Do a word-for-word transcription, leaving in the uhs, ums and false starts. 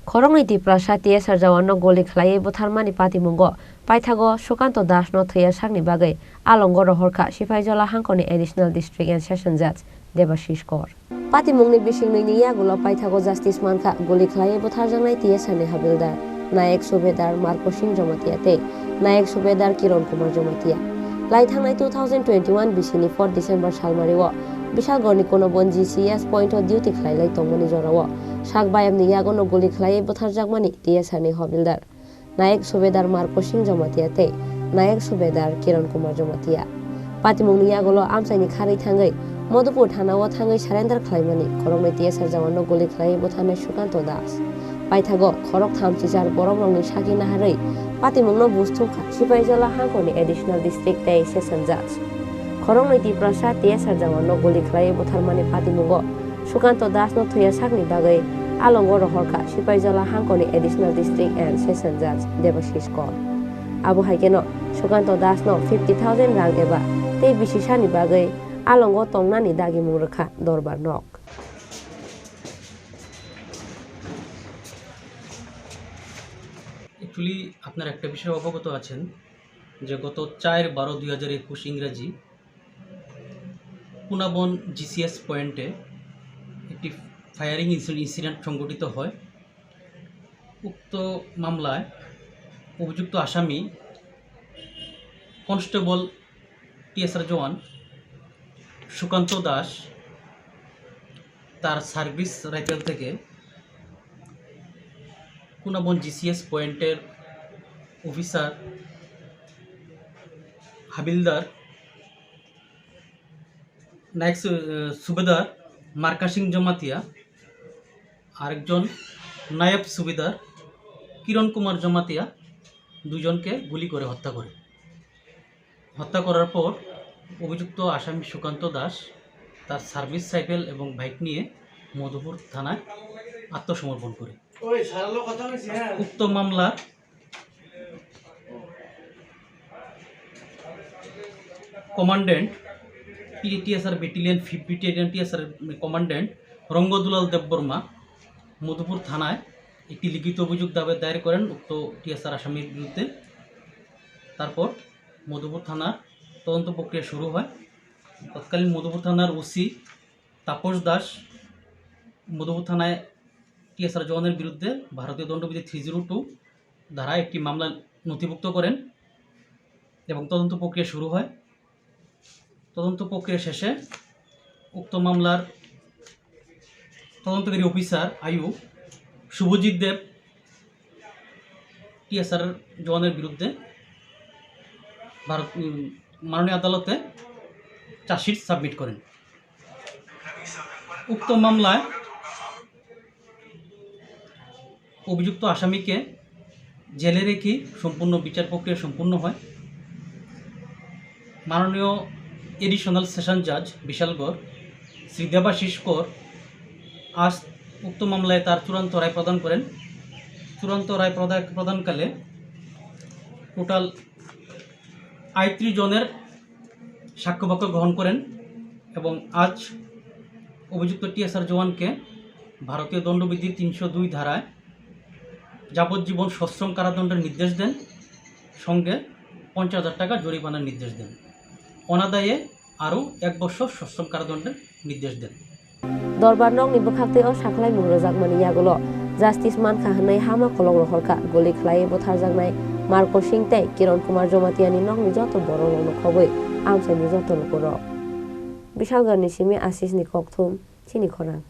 Khoroknwi Tiprasa T S R jawanno guli khlaiwi butharmani patimungo paithago Sukanto Dasno thwiya sakni bagwi alongo rohorkha Sipaijola hangkoni Additional District and Session Judge Debashish Kor. Patimungni bisingni yagulo paithago justice mankha guli khlaiwi butharjaknai T S R ni habildar Nayak Subedar Marko Singh Jamatia tei Nayak Subedar Kiron Kumar Jamatia. Lai thangnai two thousand twenty-one bisini fourth December salmario Bishalgarhni Kunabon G C S point o duty khlailai tongmani jorao sak bayamni yagono guli khlaiwi butharjakmani T S R ni habildar Nayak Subedar Marko Singh Jamatia tei Nayak Subedar Kiron Kumar Jamatia. Patimungni yagulo amchaini kharwi thangwi Madhupur thanao thangwi surrender khlaimani khoroknwi T S R jawanno guli khlaiwi butharnai Sukanto Das. Paithago khoroktham chichar borokrokni saki naharwi patimungno buj thumkha Sipaijola hangkoni Additional District tei Session Judge. Khoroknwi Tiprasa T S R jawanno guli khlaiwi butharmani patimungo Sukanto Dasno thwiya sakni bagwi alongo rohorkha Sipaijola hangkoni Additional District and Session Judge Debashish Kor. Abo hai kheno Sukanto Dasno fifty thousand rang eba tei bisi sani bagwi alongo tongnani dagimung rwkha dorbar nok. Actually, আপনারা একটা বিষয়ে অবগত আছেন যে গত চার বারো দুই হাজার একুশ ইংরাজি কুনাবন জিসিএস পয়েন্টে একটি ফায়ারিং ইনসি-, ইনসিডেন্ট সংঘটিত হয়। উক্ত মামলায় অভিযুক্ত আসামি কনস্টেবল টিএসআর জওয়ান সুকান্ত দাস তার সার্ভিস রাইফেল থেকে কুনাবন জিসিএস পয়েন্টের অফিসার হাবিলদার নায়ক সু-, সুবেদার মার্কা সিং জমাতিয়া, আরেকজন নায়ব সুবেদার কিরণ কুমার জমাতিয়া দুজনকে গুলি করে হত্যা করে। হত্যা করার পর অভিযুক্ত আসামি সুকান্ত দাস তার সার্ভিস রাইফেল এবং বাইক নিয়ে মধুপুর থানায় আত্মসমর্পণ করে। উক্ত মামলার commandant, T-, TSR battalion, fifth battalion TSR commandant Rangadulal Debbarma Madhupur থানায় একটি লিখিত অভিযোগ দাবে-, দায়ের করেন উক্ত টিএসআর আসামির বিরুদ্ধে। তারপর মধুপুর থানার তদন্ত প্রক্রিয়া শুরু হয়। তৎকালীন মধুপুর থানার ওসি তাপস দাস মধুপুর থানায় টিএসআর জওয়ানের বিরুদ্ধে ভারতীয় দণ্ডবিধি থ্রি জিরো টু ধারায় একটি মামলা নথিভুক্ত করেন এবং তদন্ত প্রক্রিয়া শুরু হয়। তদন্ত প্রক্রিয়া শেষে উক্ত মামলার তদন্তকারী অফিসার আয়ু শুভজিৎ দেব টিএসআর জওয়ানের বিরুদ্ধে ভারত, উম, মাননীয় আদালতে চার্জশিট সাবমিট করেন। উক্ত মামলায় অভিযুক্ত আসামিকে জেলে রেখে সম্পূর্ণ বিচার প্রক্রিয়া সম্পূর্ণ হয়। মাননীয় এডিশনাল সেশন জাজ বিশালগড় শ্রী দেবাশিস কর আজ উক্ত মামলায় তার চূড়ান্ত রায় প্রদান করেন। চূড়ান্ত রায় প্রদা-, প্রদানকালে টোটাল আটত্রিশ জনের সাক্ষ্যবাক্য গ্রহণ করেন এবং আজ অভিযুক্ত টিএসআর জওয়ানকে ভারতীয় দণ্ডবিধির তিনশো দুই ধারায় যাবজ্জীবন সশ্রম কারাদণ্ডের নির্দেশ দেন, সঙ্গে পঞ্চাশ হাজার টাকা জরিমানার নির্দেশ দেন। অনাদায়ে আরও এক বছর সশ্রম কারাদণ্ডের নির্দেশ দেন। Dorbar nokni bwkhaktwi o sakhlaimung rwjakmani yagulo justice mankha hwnwi hama kolok rohorkha guli khlaiwi butharjaknai Marko Singh tei Kiron Kumar Jomatiani nokni joto borok rokno khobwi amchaini joto lukurok. Bishalgarhni simi Asisni kokthum, chini khorang.